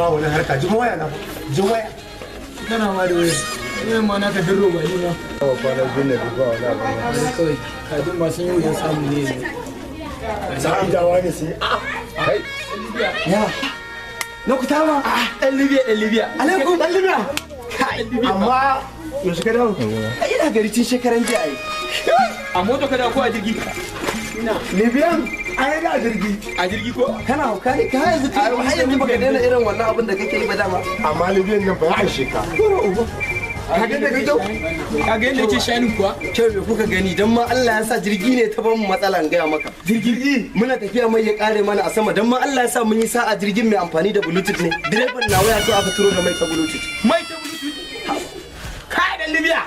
Ba wani harka, ji waya na, ji waya. Kana ma da waya. Wayan ma naka dirro ba ni ma. Kwana biyu ne, ba wani abu. Wai kawai kajin ma sun yi wuyan samu ne yanzu. Sa'an ne sai. Kai. Ya. Na ku tama. Dan Libya, dan Libya. Alaikum dan Libya. Amma yaushe ka dawo? Ai ina gari tun shekaran jiya ai. A mota ka dawo ko a jirgi? Libyan ai da jirgi. A jirgi ko? Kana hauka ne ka yanzu, har yanzu baka daina irin wannan abin da kake yi ba dama. Amma Libyan nan ba ya aishe ka. Ka ga daga kyau? Ka ga yadda yake shining kuwa? Kyau me kuka gani? Dan ma Allah ya sa jirgi ne ta bamu matsala, in gaya maka. Jirgi. Muna tafiya mai ya kare mana a sama. Dan ma Allah ya sa mun yi sa'a, jirgin mai amfani da Bluetooth ne. Direban na waya, so aka turo da mai ta Bluetooth. Mai ta Bluetooth. Kai, dan Libya.